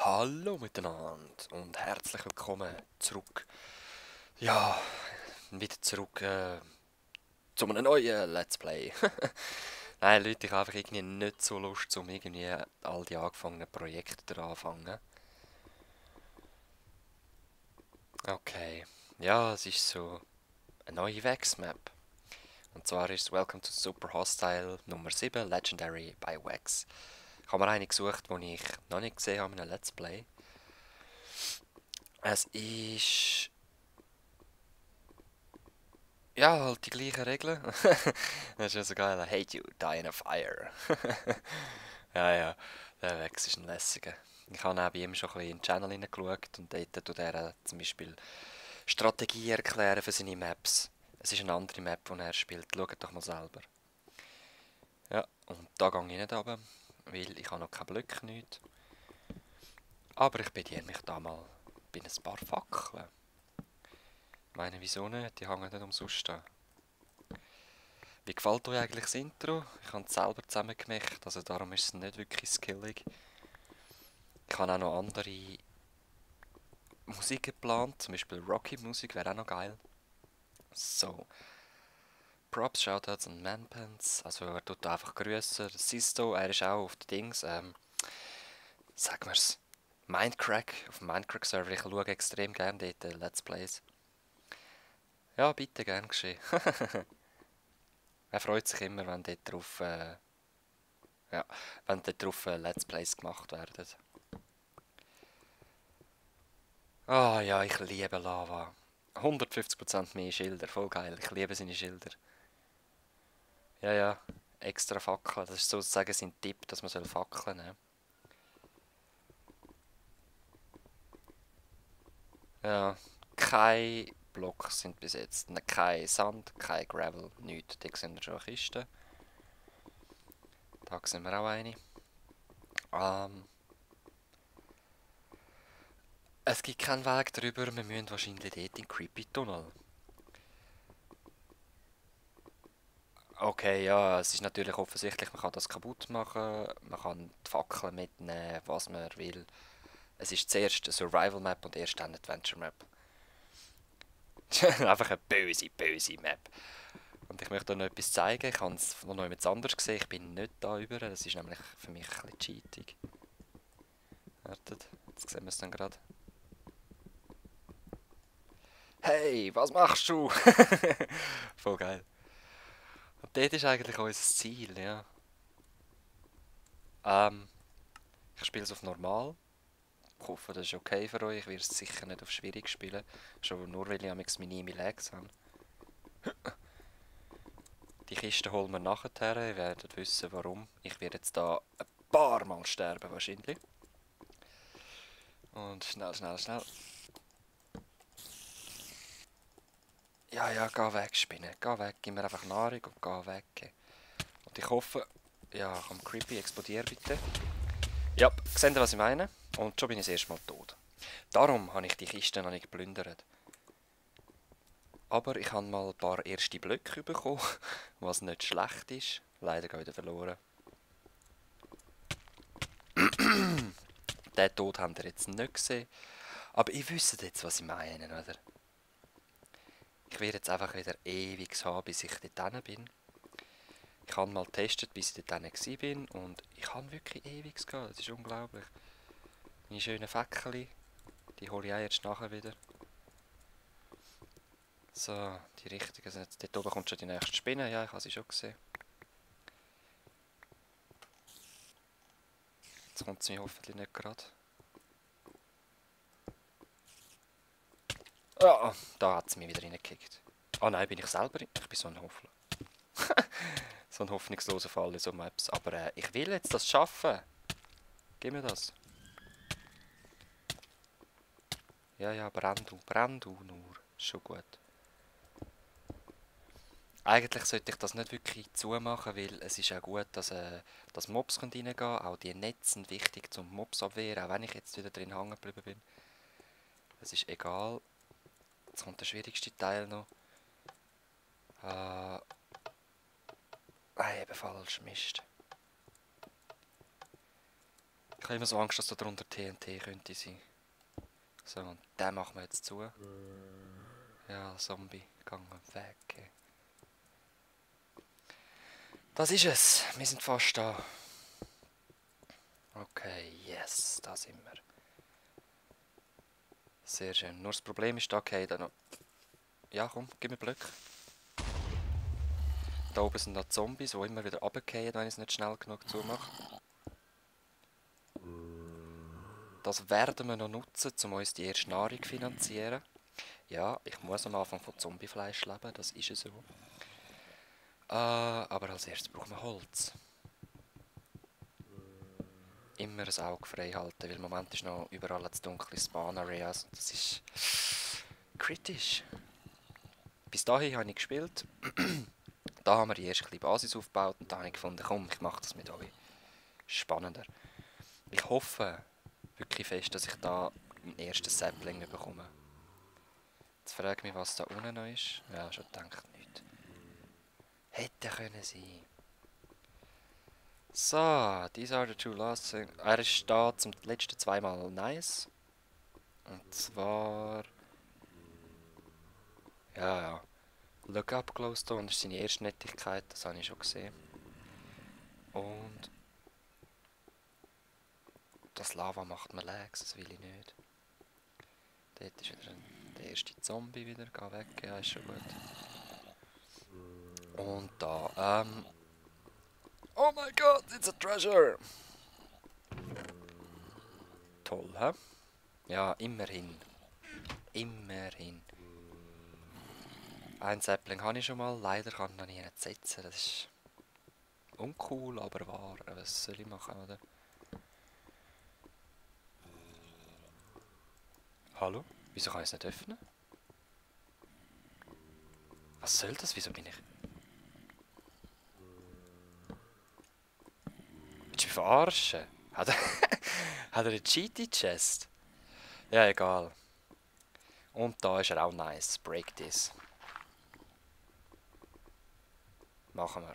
Hallo miteinander und herzlich willkommen zurück. Ja, wieder zurück zu einem neuen Let's Play. Nein, Leute, ich habe einfach irgendwie nicht so Lust, um irgendwie all die angefangenen Projekte da anfangen. Okay, ja, es ist so eine neue Vex-Map. Und zwar ist es Welcome to Super Hostile Nummer 7 Legendary by Vex. Ich habe mir eine gesucht, die ich noch nicht gesehen habe in einem Let's Play. Es ist ja, halt die gleichen Regeln. Das ist ja so geil. I hate you, die in a fire. Ja, ja, der Wex ist ein lässiger. Ich habe auch bei ihm schon ein bisschen in den Channel hineingeschaut und dort tut er zum Beispiel Strategie erklären für seine Maps. Es ist eine andere Map, die er spielt. Schaut doch mal selber. Ja, und da gehe ich nicht runter, weil ich habe noch keinen Blöcke, nichts. Aber ich bediene mich da mal bei ein paar Fackeln. Ich meine, wieso nicht? Die hängen nicht umsonst da. Wie gefällt euch eigentlich das Intro? Ich habe es selber zusammengemacht, also darum ist es nicht wirklich skillig. Ich habe auch noch andere Musik geplant, zum Beispiel Rocky-Musik wäre auch noch geil. So, Props, Shoutouts und Manpants, also er tut da einfach grüßen. Sisto, er ist auch auf den Dings, sagen wir's, Mindcrack, auf dem Mindcrack-Server, ich schaue extrem gerne dort Let's Plays. Ja, bitte, gern geschehen. Er freut sich immer, wenn dort drauf, ja, wenn dort drauf Let's Plays gemacht werden. Ah ja, ich liebe Lava. 150% mehr Schilder, voll geil. Ich liebe seine Schilder. Ja, ja, extra Fackeln. Das ist sozusagen sein Tipp, dass man Fackeln nehmen soll. Ja, keine Blocks sind bis jetzt. Kein Sand, kein Gravel, nichts. Da sehen wir schon eine Kiste. Da sehen wir auch eine. Ähm, es gibt keinen Weg drüber, wir müssen wahrscheinlich dort in den Creepy Tunnel. Okay, ja, es ist natürlich offensichtlich, man kann das kaputt machen, man kann die Fackeln mitnehmen, was man will. Es ist zuerst eine Survival Map und erst dann eine Adventure Map. Einfach eine böse, böse Map. Und ich möchte euch noch etwas zeigen. Ich habe es noch etwas anderes gesehen. Ich bin nicht da über. Das ist nämlich für mich ein bisschen Cheating. Wartet, jetzt sehen wir es dann gerade. Hey, was machst du? Voll geil. Und dort ist eigentlich unser Ziel, ja. Ähm, ich spiele es auf normal. Ich hoffe, das ist okay für euch. Ich werde es sicher nicht auf schwierig spielen. Schon nur, weil ich meine Lags habe. Die Kiste holen wir nachher. Ihr werdet wissen, warum. Ich werde jetzt da ein paar Mal sterben, wahrscheinlich. Und schnell, schnell, schnell. Ja, ja, geh weg, Spinne. Geh weg. Gib mir einfach Nahrung und geh weg. Und ich hoffe... Ja, komm, Creepy, explodier bitte. Ja, seht ihr, was ich meine? Und schon bin ich das erste Mal tot. Darum habe ich die Kiste noch nicht geplündert. Aber ich habe mal ein paar erste Blöcke bekommen, was nicht schlecht ist. Leider wieder verloren. Den Tod habt ihr jetzt nicht gesehen. Aber ihr wisst jetzt, was ich meine, oder? Ich werde jetzt einfach wieder ewig haben, bis ich dort bin. Ich habe mal getestet, bis ich dort war und ich habe wirklich ewig gehabt. Das ist unglaublich. Meine schönen Fäckchen, die hole ich auch jetzt nachher wieder. So, die richtigen sind jetzt... Dort oben kommt schon die nächste Spinne. Ja, ich habe sie schon gesehen. Jetzt kommt sie mir hoffentlich nicht gerade. Ah, da hat sie mich wieder reingekickt. Ah nein, bin ich selber... Ich bin so ein Hoffler. So ein hoffnungsloser Fall in so Maps. Aber ich will jetzt das schaffen. Gib mir das. Ja, ja, brenn du nur. Ist schon gut. Eigentlich sollte ich das nicht wirklich zumachen, weil es ist auch gut, dass Mobs reingehen können. Auch die Netze sind wichtig zum Mobs abwehren, auch wenn ich jetzt wieder drin hängen geblieben bin. Es ist egal. Jetzt kommt der schwierigste Teil noch. Eben falsch, Mist. habe immer so Angst, dass da drunter TNT könnte sein. So, und den machen wir jetzt zu. Ja, Zombie, gang weg. Ey. Das ist es. Wir sind fast da. Okay, yes, da sind wir. Sehr schön. Nur das Problem ist, da okay, dann noch... Ja, komm, gib mir Blöcke. Da oben sind noch Zombies, die immer wieder runterfallen, wenn ich es nicht schnell genug zumache. Das werden wir noch nutzen, um uns die erste Nahrung zu finanzieren. Ja, ich muss am Anfang von Zombiefleisch leben, das ist es so. Aber als erstes brauchen wir Holz. Immer ein Auge frei halten, weil im Moment ist noch überall das dunkle Spawn-Areas und das ist kritisch. Bis dahin habe ich gespielt. Da haben wir die erste kleine Basis aufgebaut und da habe ich gefunden, komm, ich mache das mit euch. Spannender. Ich hoffe wirklich fest, dass ich da einen ersten Sapling bekomme. Jetzt frage ich mich, was da unten noch ist. Ja, schon gedacht, nichts. Hätte können sein. So, these are the two last things. Er ist da zum letzten zweimal nice. Und zwar... Ja. Look up Glowstone ist seine erste Nettigkeit, das habe ich schon gesehen. Und... Das Lava macht mir Lags, das will ich nicht. Dort ist wieder der erste Zombie wieder, geh weg, ja, ist schon gut. Und da, oh my god, it's a treasure! Toll, hä? Ja, immerhin. Immerhin. Ein Sapling habe ich schon mal, leider kann ich noch nicht setzen, das ist uncool, aber wahr. Was soll ich machen, oder? Hallo? Wieso kann ich es nicht öffnen? Was soll das? Wieso bin ich... Willst du mich verarschen? Hat er, hat er eine Cheaty-Chest? Ja, egal. Und da ist er auch nice. Break this. Machen wir.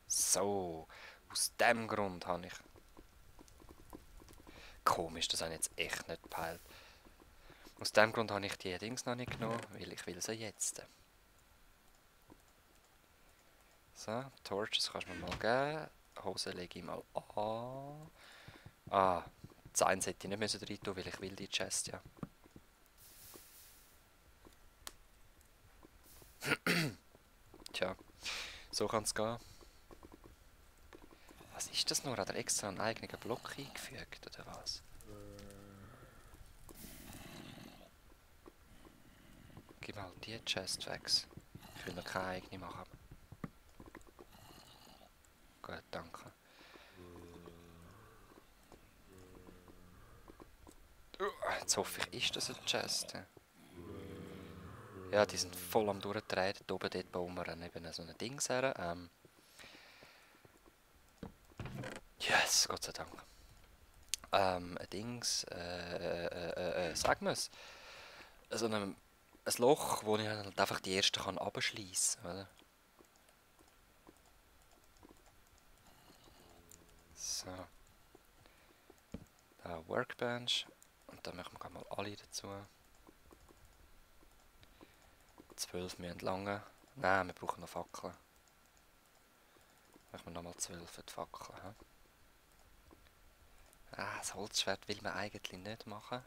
So. Aus dem Grund habe ich... Komisch, das habe ich jetzt echt nicht gepeilt. Aus dem Grund habe ich die Dings noch nicht genommen, weil ich will sie jetzt. So, Torches kannst du mir mal geben. Hose lege ich mal an. Ah, das eine hätte ich nicht rein tun, weil ich will die Chest, ja. Tja, so kann es gehen. Was ist das nur? Hat er extra einen eigenen Block eingefügt, oder was? Gib mal die Chest weg. Ich will noch keine eigene machen. Gut, danke. Jetzt hoffe ich, ist das eine Chest? Ja, die sind voll am Durchdrehen. Oben dort bauen wir eben so ein Dings her. Yes, Gott sei Dank. Ein Dings, sagen wir es. So ein Loch, wo ich halt einfach die erste kann abschließen, oder? So. Da Workbench. Und dann machen wir mal alle dazu. 12 müssen lange. Nein, wir brauchen noch Fackeln. Machen wir nochmal 12 für die Fackeln. He? Das Holzschwert will man eigentlich nicht machen.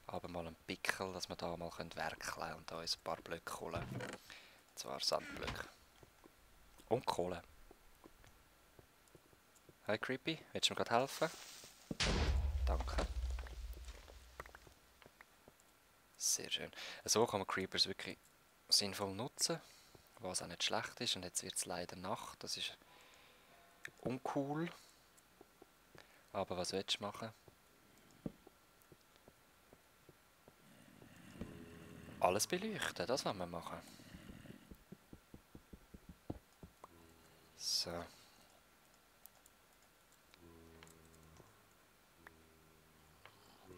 Aber mal einen Pickel, dass wir da mal werkeln und uns ein paar Blöcke holen. Und zwar Sandblöcke. Und Kohle. Hi Creepy, willst du mir gerade helfen? Danke. Sehr schön. So kann man Creepers wirklich sinnvoll nutzen, was auch nicht schlecht ist. Und jetzt wird es leider Nacht, das ist uncool. Aber was willst du machen? Alles beleuchten, das wollen wir machen. So.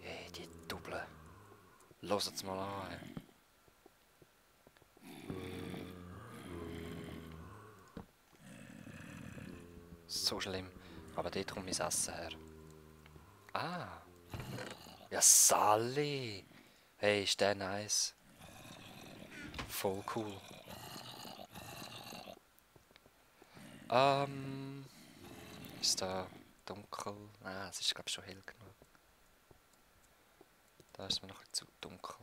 Hey, die Double. Los jetzt mal an. So schlimm. Aber dort kommt mein Essen her. Ah. Ja, Sally. Hey, ist der nice. Voll cool. Ist da dunkel? Ah, es ist glaube ich schon hell genug. Da ist mir noch ein bisschen zu dunkel.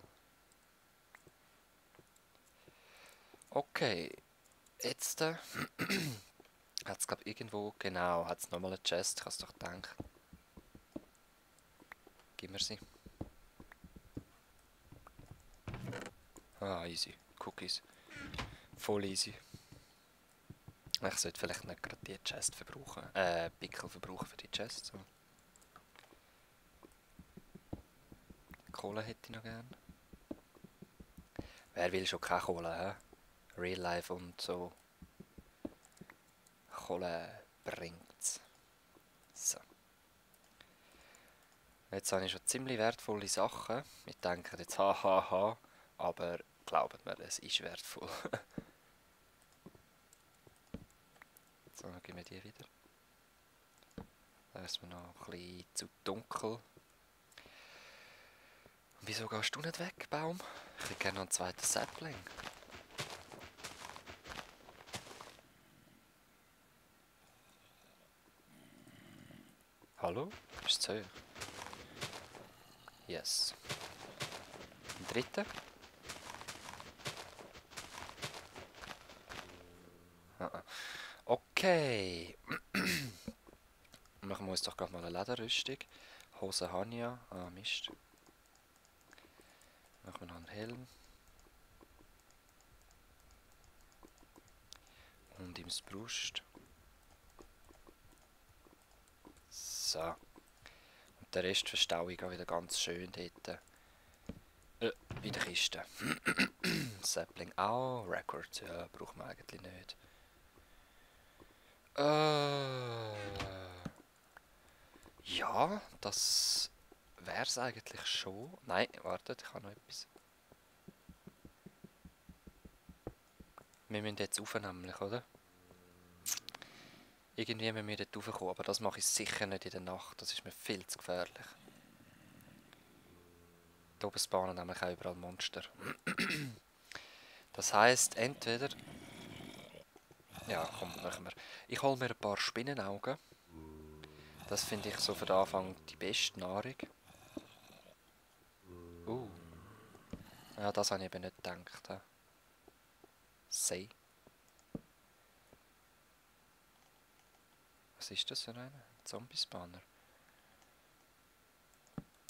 Okay, jetzt hat es glaube irgendwo, genau, hat es nochmal eine Chest, kannst du doch denken. Gib mir sie. Ah, easy. Cookies. Voll easy. Ich sollte vielleicht nicht gerade die Chest verbrauchen. Pickel verbrauchen für die Chest. So. Kohle hätte ich noch gern. Wer will schon keine Kohle, hä? Real Life und so. Kohle bringt's. So. Jetzt habe ich schon ziemlich wertvolle Sachen. Ich denke jetzt hahaha, aber glaubt mir, es ist wertvoll. So, dann geben wir die wieder. Da ist mir noch ein bisschen zu dunkel. Wieso gehst du nicht weg, Baum? Ich hätte gerne noch einen zweiten Sapling. Hallo? Ist es zu hoch? Yes. Ein dritter? Ah. Okay. Machen wir uns doch gerade mal eine Lederrüstung. Hose habe ich ja. Ah, Mist. Machen wir noch einen Helm. Und ihm das Brust. So. Und den Rest verstaue ich auch wieder ganz schön dort. In der Kiste. Sapling auch. Record, ja, braucht man eigentlich nicht. Ja, das wär's eigentlich schon. Nein, wartet, ich habe noch etwas. Wir müssen jetzt rauf nämlich, oder? Irgendwie müssen wir dort raufkommen, aber das mache ich sicher nicht in der Nacht. Das ist mir viel zu gefährlich. Da oben spawnen nämlich auch überall Monster. Das heisst, entweder... Ja, komm, machen wir. Ich hole mir ein paar Spinnenaugen. Das finde ich so für den Anfang die beste Nahrung. Ja, das habe ich eben nicht gedacht. Sei. Was ist das für einer? Ein Zombie-Spawner.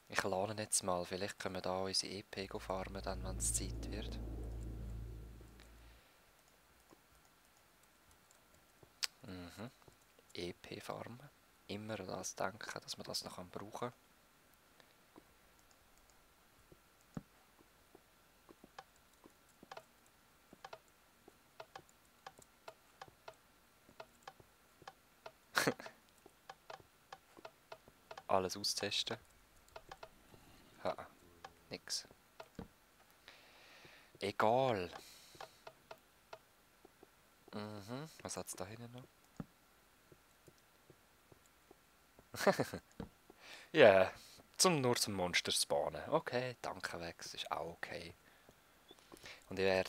Ich lade ihn jetzt mal. Vielleicht können wir da unsere EP farmen, dann, wenn es Zeit wird. EP farmen. Immer an das denken, dass man das noch brauchen kann. Alles austesten. Ha, nix. Egal. Was hat es da hinten noch? Ja, nur zum Monster spawnen. Okay, danke weg, das ist auch okay. Und ihr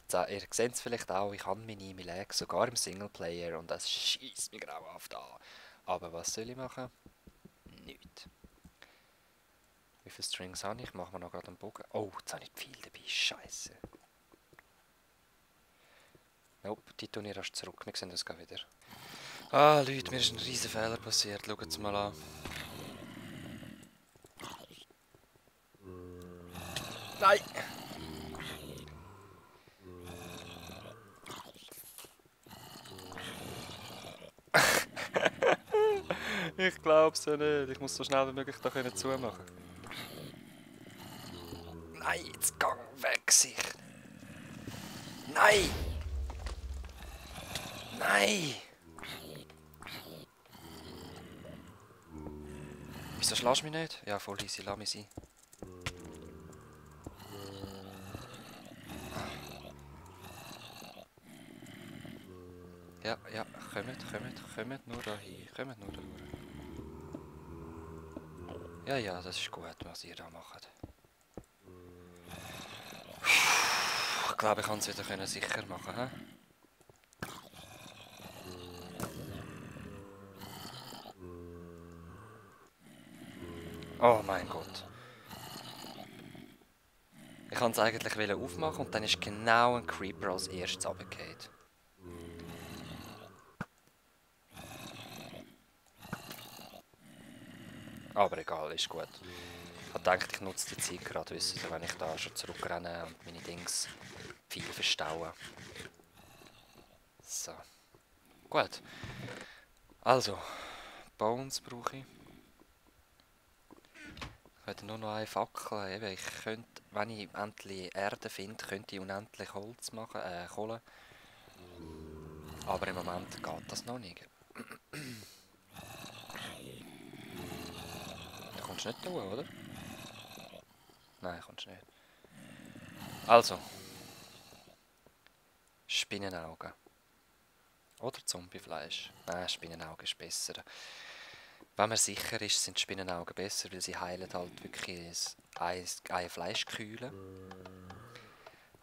seht es vielleicht auch, ich habe meine Lag sogar im Singleplayer und das schießt mich grauenhaft an. Aber was soll ich machen? Nichts. Wie viele Strings habe ich? Machen wir noch gerade einen Bogen. Oh, jetzt habe ich viel dabei. Scheiße. Nope, die tun ich erst zurück. Wir sehen das gleich wieder. Ah, Leute, mir ist ein riesen Fehler passiert. Schaut es mal an. Nein! Ich glaub's ja nicht. Ich muss so schnell wie möglich da zumachen. Nein, jetzt gang weg sich! Nein! Nein! Wieso schlägst du mich nicht? Ja, voll easy, lass mich sein. Ja, ja, kommt nur da hin. Kommt nur da hin. Ja, das ist gut, was ihr da macht. Ich glaube, ich kann es wieder sicher machen, hä? Oh mein Gott. Ich kann es eigentlich aufmachen und dann ist genau ein Creeper als erstes runtergefallen. Aber egal, ist gut. Ich habe gedacht, ich nutze die Zeit gerade, wissen Sie, wenn ich da schon zurückrenne und meine Dings viel verstaue. So. Gut. Also, Bones brauche ich. Ich hätte nur noch eine Fackel. Eben, ich könnte, wenn ich endlich Erde finde, könnte ich unendlich Holz machen, Kohle. Aber im Moment geht das noch nicht. Du kommst nicht da, oder? Nein, kommst nicht. Also, Spinnenaugen. Oder Zombiefleisch. Nein, Spinnenaugen ist besser. Wenn man sicher ist, sind Spinnenaugen besser, weil sie heilen halt wirklich eine Fleischkühle.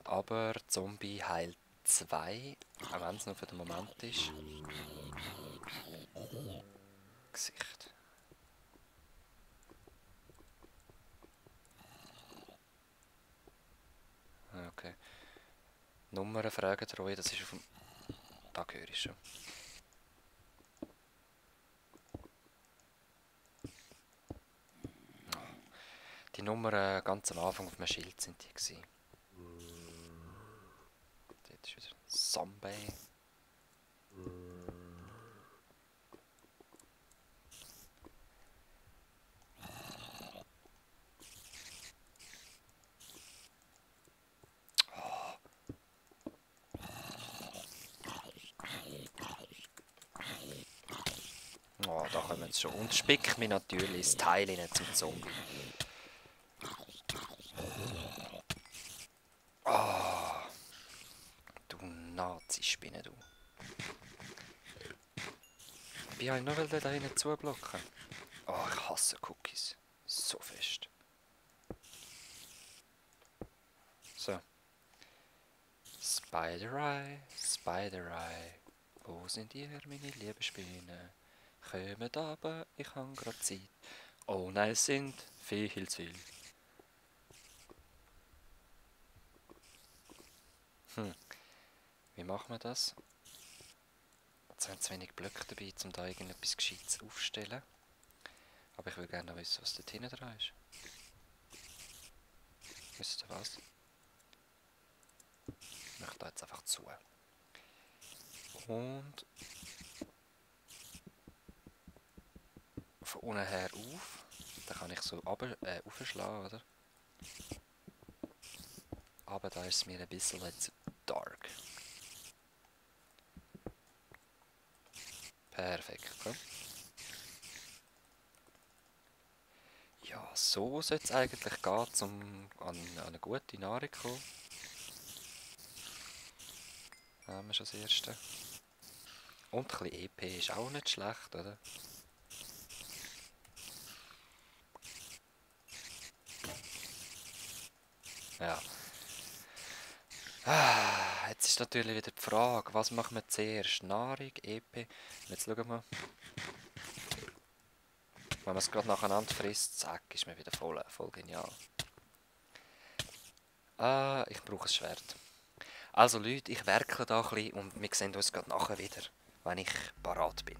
Aber Zombie heilt 2, auch wenn es nur für den Moment ist. Gesicht. Okay. Nummern fragen euch, das ist auf dem... Da höre ich schon. Die Nummern ganz am Anfang auf dem Schild sind die gewesen. Dort ist wieder Zombie. Oh, da kommen sie schon. Und spick mir natürlich das Teil rein zum Zombie. Oh, du Nazi-Spinne, du. Ich bin nur da hinten zublocken. Oh, ich hasse Cookies. So fest. So. Spider-Eye, Spider-Eye. Wo sind ihr, meine lieben Spinnen? Kommt aber, ich habe gerade Zeit. Oh nein, es sind viel zu viel. Wie machen wir das? Jetzt haben zu wenig Blöcke dabei, um da irgendetwas Gescheites aufzustellen. Aber ich will gerne noch wissen, was dort hinten dran ist. Wisst ihr was? Ich mache da jetzt einfach zu. Und von unten her auf. Dann kann ich so aufschlagen, oder? Aber da ist es mir ein bisschen zu dark. Perfekt. Ja, so sollte es eigentlich gehen, um an eine gute Nahrung zu kommen. Da haben wir schon das erste. Und ein bisschen EP ist auch nicht schlecht, oder? Ja. Jetzt ist natürlich wieder die Frage, was machen wir zuerst? Nahrung, EP? Jetzt schauen wir. Wenn man es gerade nacheinander frisst, zack, ist man wieder voll genial. Ich brauche ein Schwert. Also Leute, ich werkle da ein bisschen und wir sehen uns gerade nachher wieder, wenn ich parat bin.